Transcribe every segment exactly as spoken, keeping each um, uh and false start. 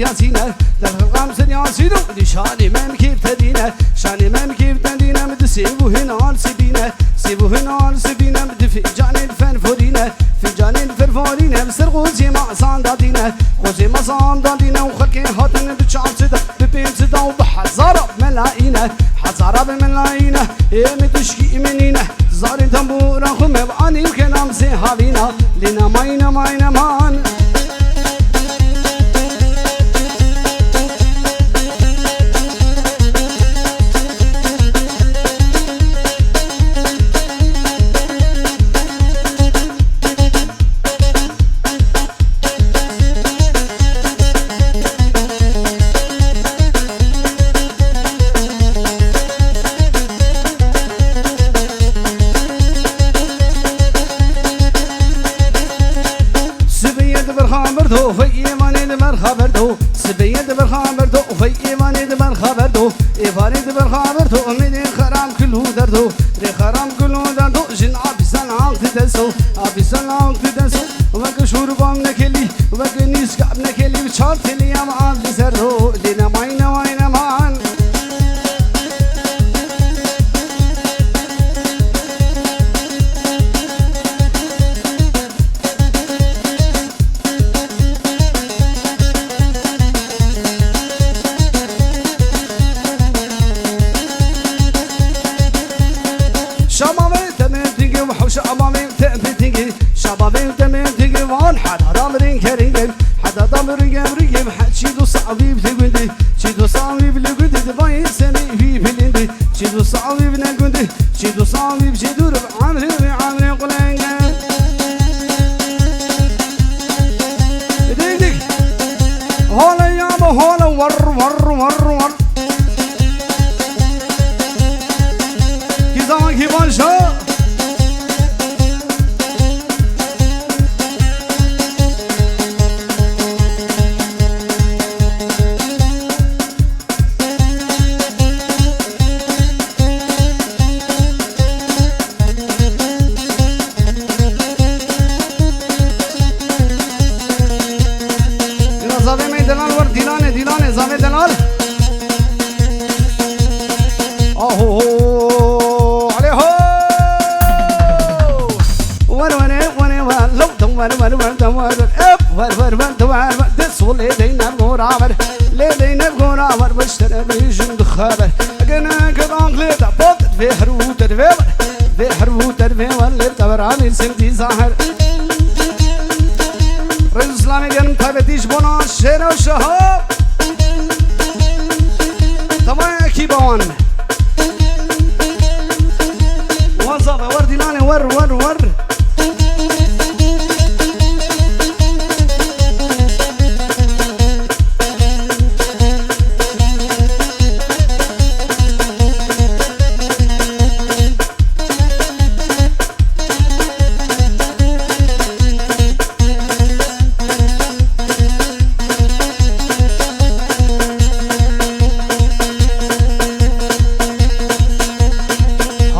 Yasîne, te xelqam ser Yasîn û di şanê me mikîv te dîne. Şanê me mikîv te dîne, mi di sêv û hinar sibîne. Sêv û hinar sibîne, mi di fîncanê ferforîne. Fîncanê ferforîne, bi ser qozê me sanda dîne. Qozê me sanda dîne û xelkê hatin bi çar sida, bi pênc sida û bi hezara melayîne. Hezara bi melayîne, ê mi dişkî min nîne. Zarê tembûra xwe me bi anî kelam zê havîna. Lê nemayne, mayne man. Sibê ye di berxa berdo, vey êvanê di berxa berdo. Sibê ye di berxa berdo, vey êvanê di berxa berdo. Êvanê di berxa berdo, mêrê xeram kul û derdo. Rê xeram kul û derdo, jin abîsan aqdi deso. Abîsan aqdi deso. Weke şûr bam nekelî, weke nîskab nekelî, çar telî ya me av li ser ro, lê nemayne wayne man. Şamavê te me tingê û hewşa amavê te me tingê. Şabavê te me tingê van heda da mirin kerîngê. Heda da mirin gem ringê, he çî du savî bile gundî. Çî du savî bile gundî, di vayê semî vî bilindî. Çî du savî bile gundî. Çî du savî bi jê dûr bi amrê, bi amrê qulenge. Dik dik. Hale ya bu hale, war war war war. Kî zaman kî van şa. Zavê me delal wer dîlanê, dîlanê zavê delal. Aho ho. Alê ho. Wer wer wer wer. Lewtem wer wer wer. Ep wer wer wer. Wer wer. Des wulê deyne gora wer. Lê deyne gora wer. Beştere bêjin dixeber. Gene gedank lê de bot. Vê her û dervê wer. Vê her û dervê wer. Lê de wer. Amîr Semdî Zahir. Rêz û silamê genim taybetî ji bona şêr û şeha. Tamam ekîba wan. Wan zave wer dîlanê wer, wer, wer.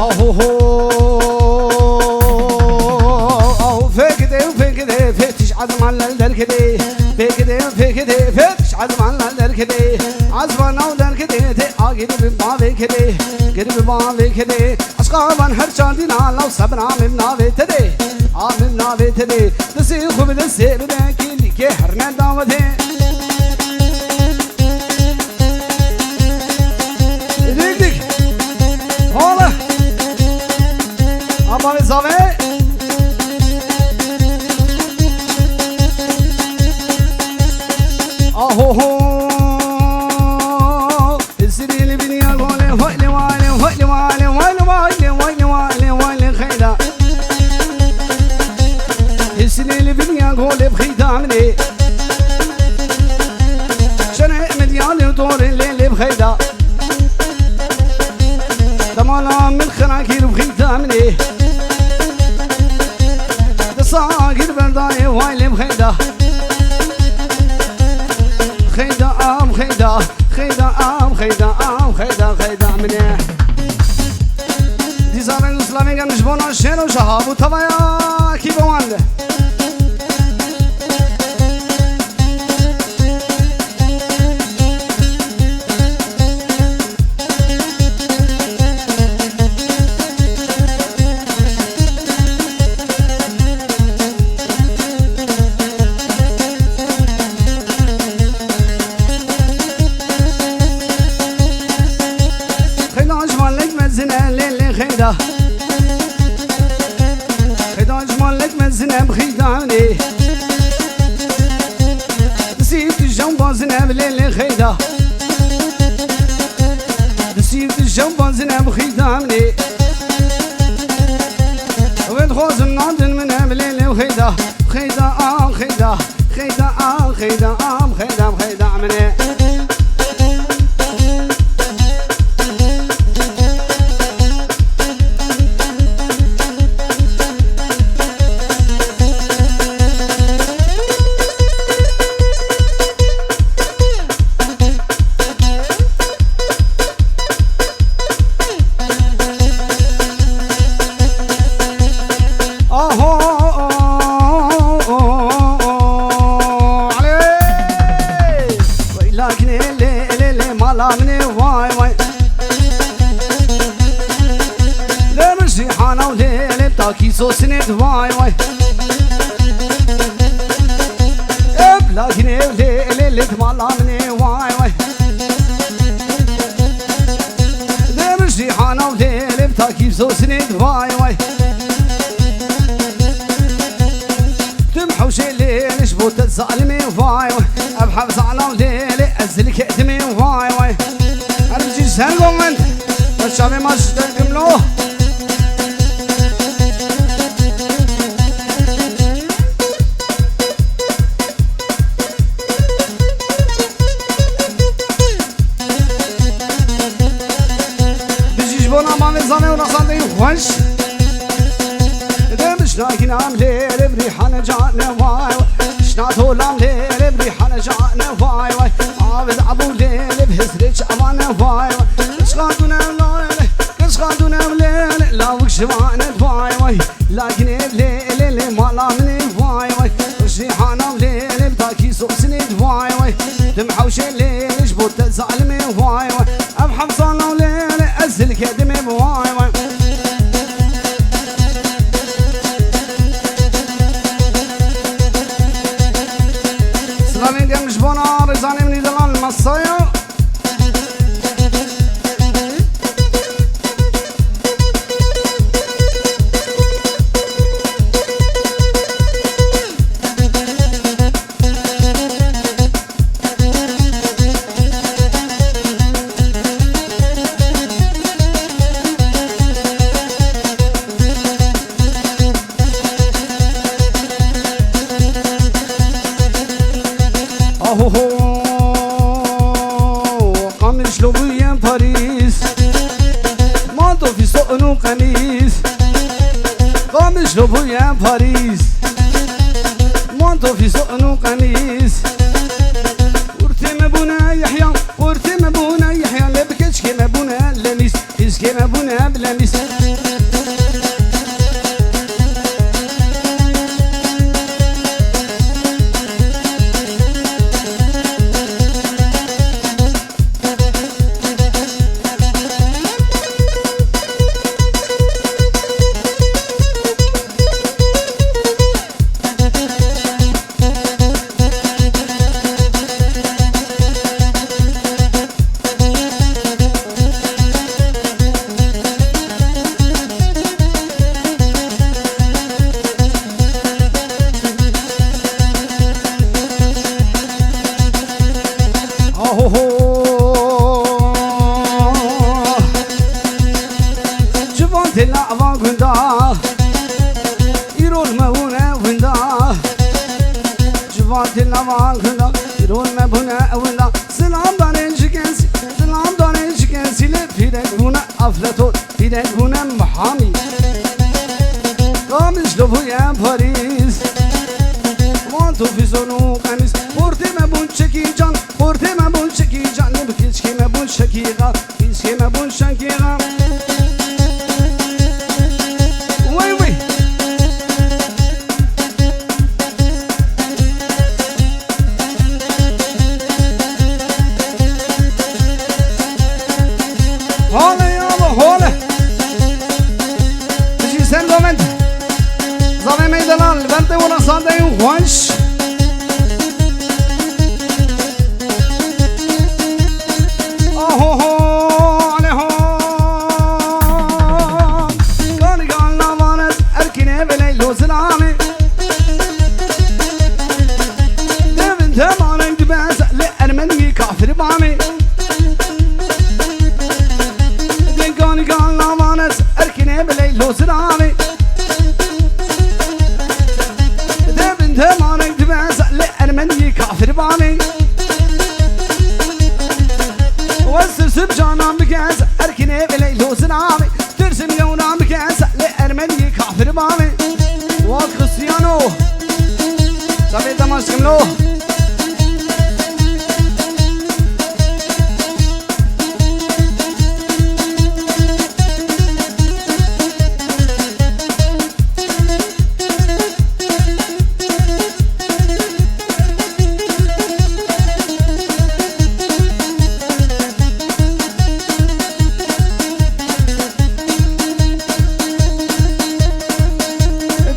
Aho ho. Fekide, fekide, fetiş azman lal derkide. Fekide, fekide, fetiş azman lal derkide. Azman al derkide, te agir bir bave kide. Gir bir bave kide. Aşka van her çandina law sabra mim nave tede. Amim nave tede. Disi xu bi destê bide kî lîkê her ne davete. Dik dik. Hala. Ama ve zave. Aho ho. Zilî li biniya gole, hoy li wale, hoy li wale, hoy li wale, hoy li wale, hoy li xeyda. Zilî li biniya gole, bi xeyda min ê. Şene min diyalê dore lê, lê bi xeyda. Damala min xera kir bi xeyda min ê. Disa agir berdayê, hoy lê bi xeyda. Xeyda am xeyda, xeyda am xeyda, am xeyda, xeyda min e. Dîsa reng û silavên germ ji bona şêr û şeha bû tevaya kî bi wan de. Zine bi lêlê xeyda. Di sîv di jew bazine bi xeyda min ê. Wê dixwazim nadin min e bi lêlê xeyda. Xeyda a xeyda. Xeyda a xeyda a xeyda xeyda min ê. Aho, alê. Vay lakinê lê, lê, lê, mala min ê, vay, vay. Lê min jî hana û lê, lê, takî sosinê di, vay, vay. Ev lakinê lê, lê, lê, di mala min ê, vay, vay. Dê min jî hana û lê, lê, bi takî sosinê di, vay, vay. Tim hewşê lê, lê, ji bo te zalimê, vay, vay. Ev hevzana û lê, lê, ez li kedimê, vay, vay. Her jî ser gomin. Çavê ma ji te gimlo. Bijî ji bona mavê zanê û nasandeyî xweş. Demiş nakinam lêrê bi rîhane cane vay vay. Şna tolam lêrê bi rîhane cane vay vay. Avê de ebû lêrê bi hizrê çavane vay vay. Kişka dûne lêrê, kişka dûne lêrê. Lavik ji vane vay vay. Lakinê lê lê lê mala min ê vay vay. Jîhana lê lê bi takî sosinê vay vay. Tim hewşê lê lê ji bo te zalimê vay vay. Ev hemsana lê lê ez zilkê dimê vay vay. Silavên germ ji bona rêzanê min î delal masaya. Ahoho, qamiş lo bûye Parîs. Manto fîston û qemîs. Qamiş lo bûye Parîs. Manto fîston û qemîs. Qurtê me bûne Yehya, qurtê me bûne Yehya, lê bi keçikê me bûne Lemîs. Hizkê me bûne bi Lemîs. Canan bikez, erkinê ve leylo ziname. Tirsim yewna bikez, lê ermeniyê kafir bame. Wa Cristiano. Çavê demaşkim lo.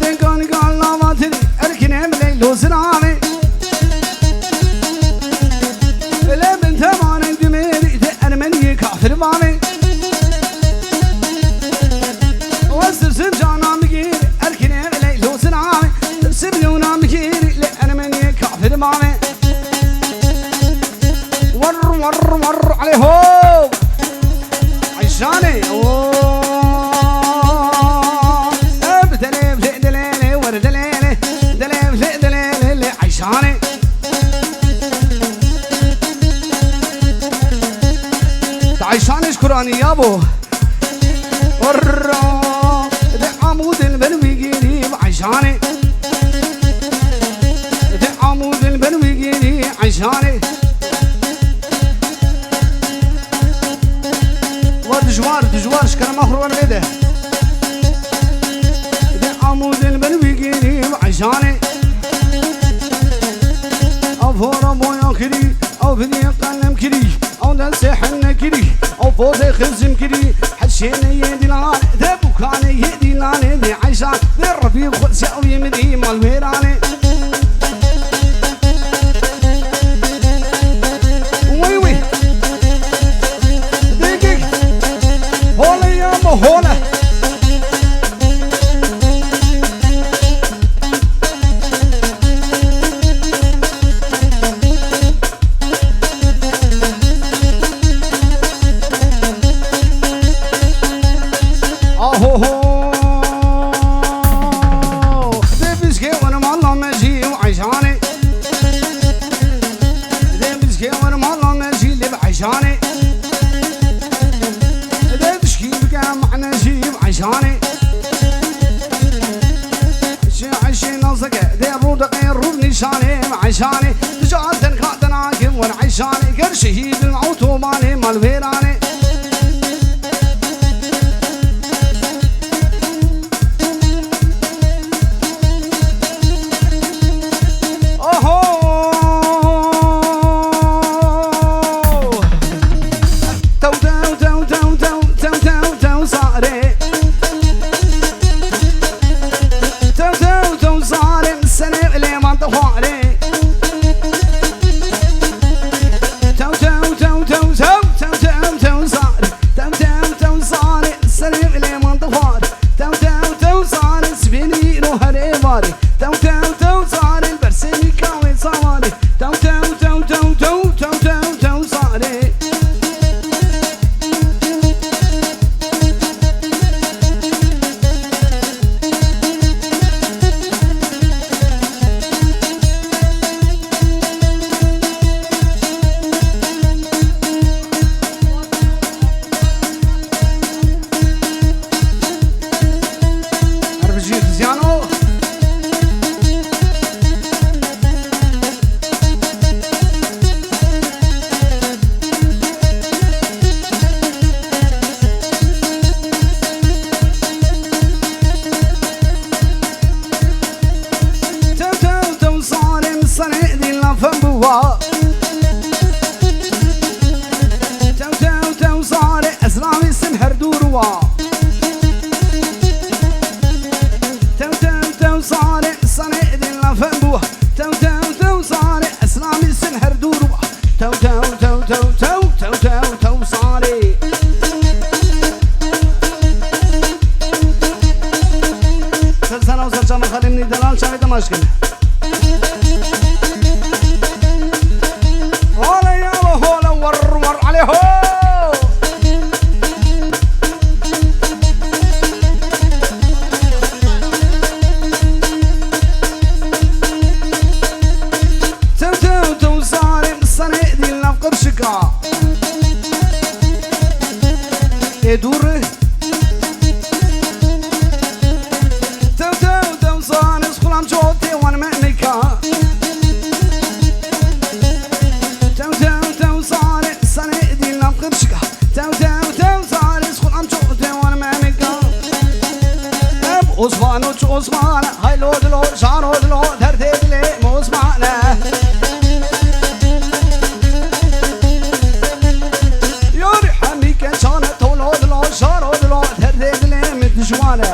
Dengan gal lavatin erkine bile lozirane. Bile bin temanen dimeri de ermeniye kafir mane. Wesirsim canan bigir erkine bile lozirane. Tirsim yewna bigir le ermeniye kafir mane. War, war, war, aleyho. Ayşane, o. Ev dele, vle, dele, le, war, dele, le, dele, vle, dele, le, le, Ayşane. Ayşane ji Kur'anî ya bo. Orro, de amû dilber wî gêrî bi Eyşanê. De amû dilber wî gêrî Eyşanê. Wa dijwar, dijwar, ji kerema xwe wer lê de. De amû dilber wî gêrî bi Eyşanê. Ev hora boya kirî, ev hidî qelem kirî. Ew destê henne kirî, ew pozê xizim kirî, heşêne yê dîlan, de bûkanê yê dîlanê, de eyşan, de Rebî xwe şewî min dî malwêranê. Wî wî. Dikik. Hole ya me hole. Ahoho. Dê bizgê wer mala me jî û Eyşanê. Dê bizgê wer mala me jî lê bi Eyşanê. Dê dişkî bike mane jî bi Eyşanê. Şê Eyşê nazike dê rû diqê rû nîşanê bi Eyşanê. Dicaten ka dena kim wer Eyşanê. Ger şehîdin ew tomanê malwêranê. Oho! Tew, tew, tew, sarê. Tew, tew, tew, sarê, serê lê man te xwarê. Tew, tew, tew, sarê. Tew, tew, tew, sarê, serê lê man te xwarê. Tew, tew, tew, sarê, sibênî îro herê varê. Tew, tew, tew, sarê, bersênî kawê sawarê. Tew, tew, tew, sarê. Her bijî Xiziyano. Tew, tew, tew, sarê, sarê, dî lafem bûwa. Tew, tew, tew, sarê, ez ravîsim her dûr wa. Tew, tew, tew, sarê, sarê, dî lafem bûwa. Tew, tew, tew, sarê, ez ravîsim her dûr wa. Tew, tew, tew, sarê. Ser sana û ser çavê xalê min î delal çavê te maç kin. Hole ya we hole, war war alê ho. Tew, tew, tew, sarê, sarê, dî nav qirşika. Dûr. Tew, tew, tew, zanê, xulam çotê wan me nika. Tew, tew, tew, zanê, sanê dî nam qirşika. Tew, tew, tew, zanê, xulam çotê wan me nika. Ev Osmano çi Osmane, haylo dilo, şano dilo, derdê dilê Osmane. Yarî hemî keçane, tolo dilo, şano dilo, derdê dilê min dijwane.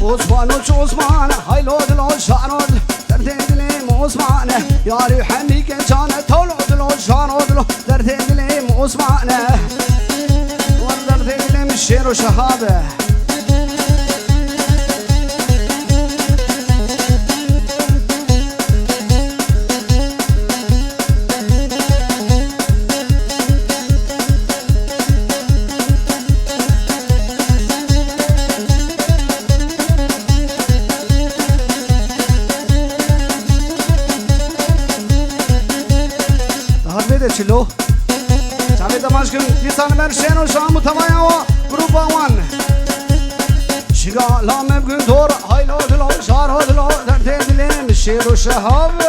Osmano çi Osmane, haylo dilo, şano dilo, derdê dilê min Osmane. Yarî hemî keçane, tolo dilo, şano dilo, derdê dilê min Osmane. Wer derdê dilê min şêr û şehab e. Daha vê de çilo. Çavê demaşkin dîsan ber şêno şam û tevaya wa grupa wan. Şigala me bigin dor, haylo dilo, şaro dilo, derdê dilê min şêr û şehab.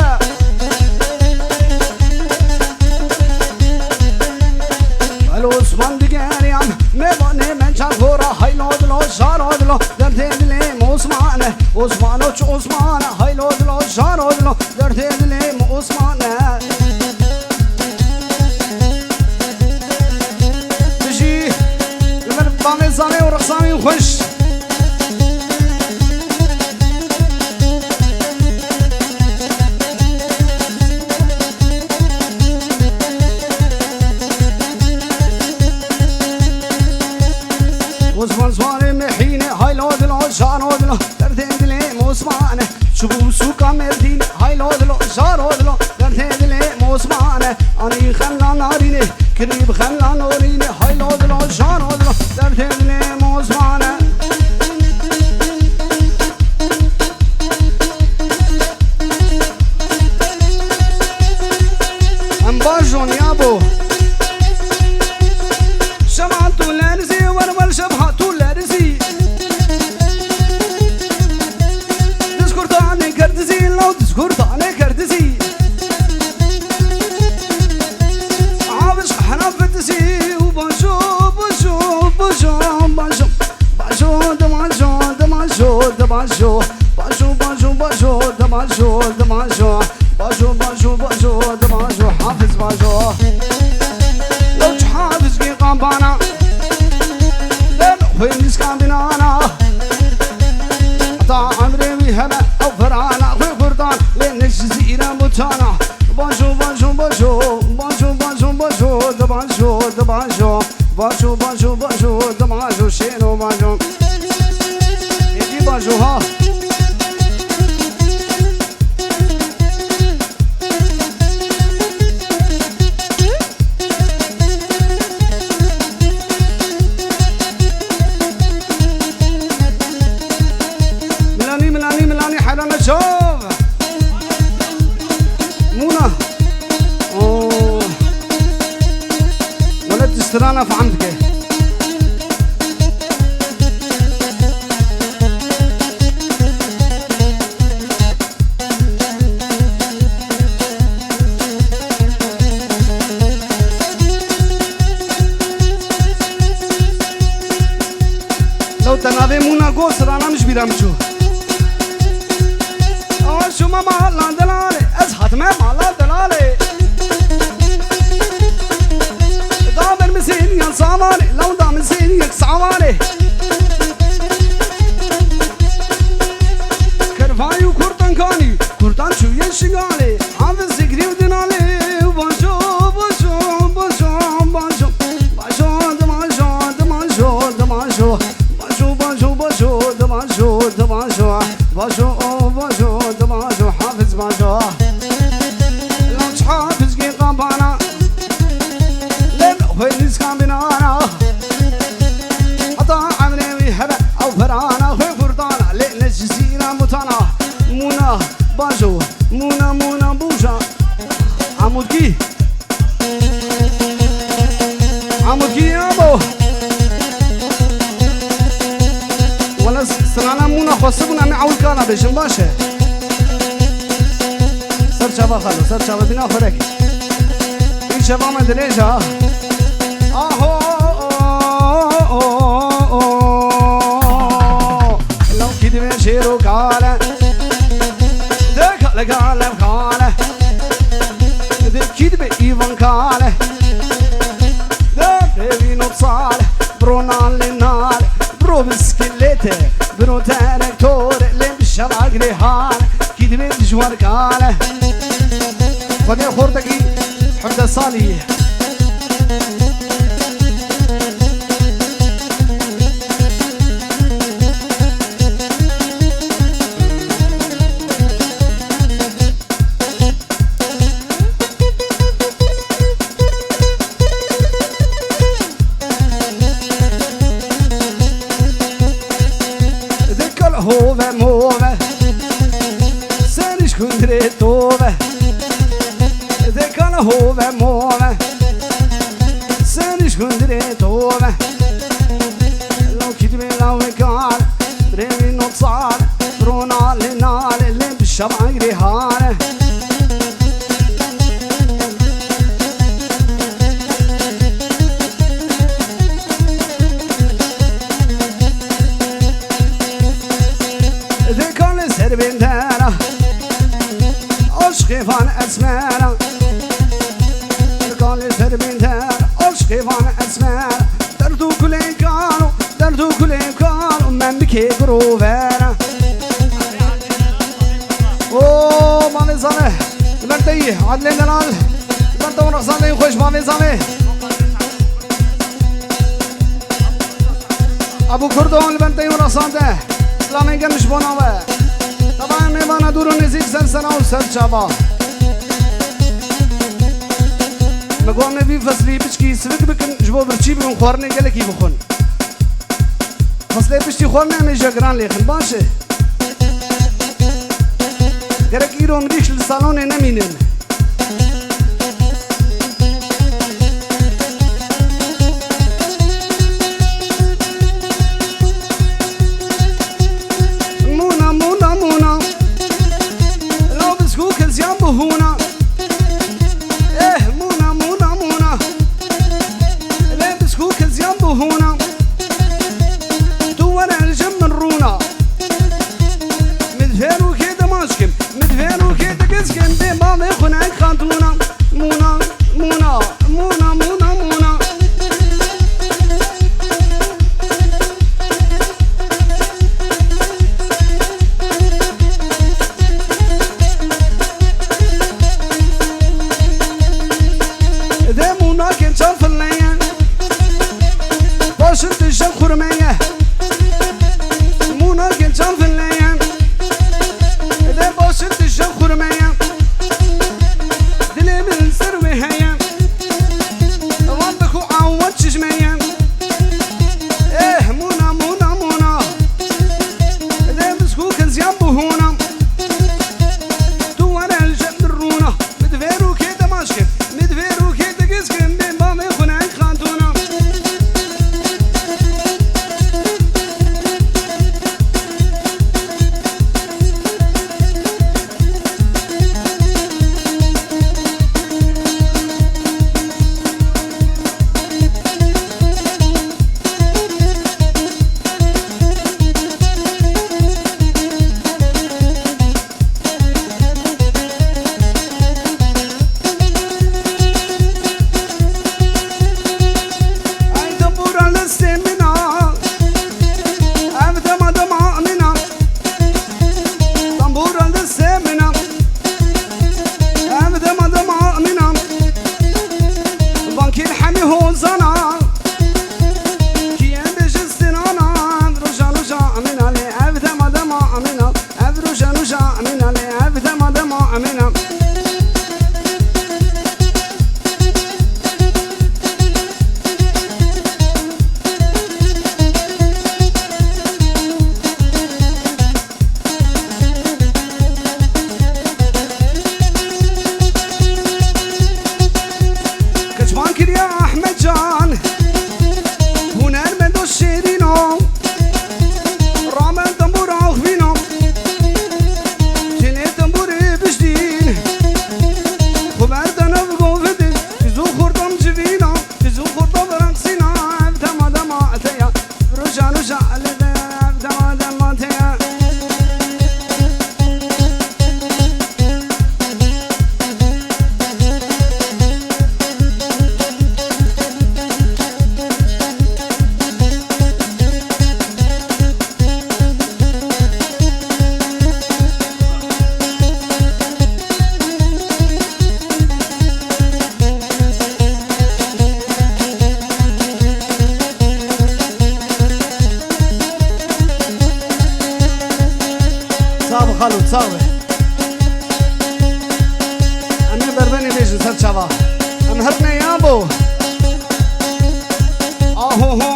El Osman digeriyam, me banê men çar gora, haylo dilo, şaro dilo, derdê dilê min Osmane, Osmano çi Osmane, haylo dilo, şaro dilo, derdê dilê min Osmane. Bijî li vir bavê zanê û rexsamî xweş. Osman Zwarê Mehîne, haylo dilo, şano dilo, derdê dilê min Osmane. Çi bû sûka Merdînê, haylo dilo, şano dilo, derdê dilê min Osmane. Anî xemla narînê, kirî bi xemla norînê, haylo dilo, şano dilo, derdê dilê min Osmane. Em bajon yabo. Şema tu lerzî, wer wer şema tu lerzî. Diz kurtanê kerdizî, law diz kurtanê kerdizî. Abiş hena fetizî û bajo, bajo, bajo, bajo. Bajo, de bajo, de bajo, de bajo. Bajo, bajo, bajo, de bajo, de bajo. Bajo, bajo, bajo, de bajo, Hafiz bajo. Loç Hafiz ki kampana. Lem xwe nîskan binana. Heta emrê wî hebe ew ferana xwe kurdan. Lê ne ji zîran butana. Bajo, bajo, bajo, bajo, bajo, bajo, de bajo, de bajo. Bajo, bajo, bajo, de bajo, şêno bajo. Êdî bajo ha. Milanî, milanî, milanî, herana çav. Mûna. Oo. Wele tu strana fehm dike. Lew te navê Mûna got, strana min ji bîra min çû. Awa şûme mala delalê, ez hatime mala delalê. Da ber min sêniya samanê, law da min sêniyek samanê. Kervayî û kurtan kanî, kurtan çûye şingalê. Hafiz zikrî û dinalê, bajo, bajo, bajo, bajo. Bajo, de bajo, de bajo, de bajo. Bajo, bajo, bajo, de bajo, de bajo. Bajo, oh, bajo, de bajo, Hafiz bajo. Laç Hafiz ki kampana. Lem xwe nîskan binana. Heta Jin baş e. Ser çava xalo, ser çava dina xurek. Î çava me dilêja. Aho. Lawkî divê şêr û kale. De kale kale kale. De kî divê îvan kale. De revî nopsale. Bro nale nale. Bro bisikilete. Bro traktore. Lê bi şeva girê hale. Kî divê dijwar kale. Xwedê xortekî hevdeh salî. Dikal hove move. Serîş kundrê tove. Dikal hove move. Serîş kundrê tove. Lokî divê lawekar. Rêvî notsar. Ronale nale lê bi şevagrê hare. Dê kalê ser bêndera, aşqê van esmera. Dê kalê ser bêndera, aşqê van esmera. Derd û kulên kano, derd û kulên kano, men bikê gurovera. O, malê zane, li ber te yî, Adilê Delal, li ber te hûn rexsandeyên xweş, malê zane. Ebû Kurdo li ber te yî hûn rexsande. Silamên germ ji bo nawe. Tevaya mêvana dûr û nêzîk, ser sera û ser çava. Me got me vî feslî piçkî sivik bikin, ji bo birçî bibin, xwarinê gelekî bixwin. Xeslê piştî xwarinê em ê ji giran lêxin. Baş e. Gerek îro mirîş li salonê nemînin. Mûna, mûna, mûna. Law biskû keziyan bihûna. Eh, mûna, mûna, mûna. Lê biskû keziyan bihûna. Tu were li jin min rûna. Min fêr û kê demaç kim. Min fêr û kê digiz kim. Bê bavê xwe ne xatûna. Mûna, mûna, mûna, mûna, mûna. Çava. Em herine ya bo. Aho ho.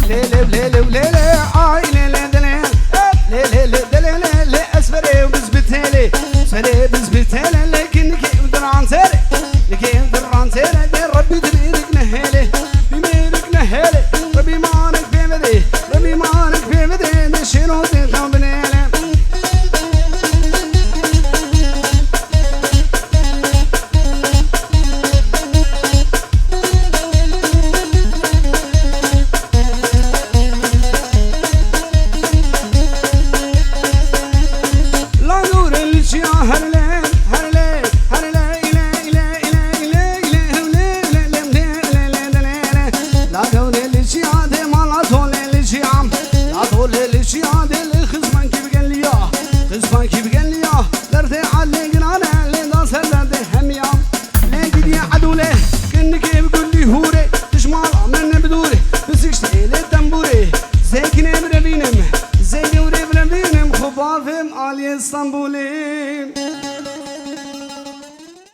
Lê lê lê lê lê lê. Ay lê lê de lê. Lê lê lê de lê lê lê. Ez verê biz bitêlê. Serê biz bitêlê lê ki nikê u diran serê. Nikê u diran serê de Rebî di mêrik nehêlê. Bi mêrik nehêlê. Rebî manik pê vedê. Rebî manik pê vedê. De şêro de xew binêlê. La gewrê li çiya dê mala tolê li çiya. La tolê li çiya dê li xizmankî bi geliya. Xizmankî bi geliya. Derdê alê girane lê da ser derdê hemiya. Lê gidiye edûlê, kinikê bi gulî hûrê. Tişmala min ne bi dûrê, bi siştê lê tembûrê. Zê kinê birevînim, zê gewrê birevînim. Xwe bavêm aliyê Stenbûlê.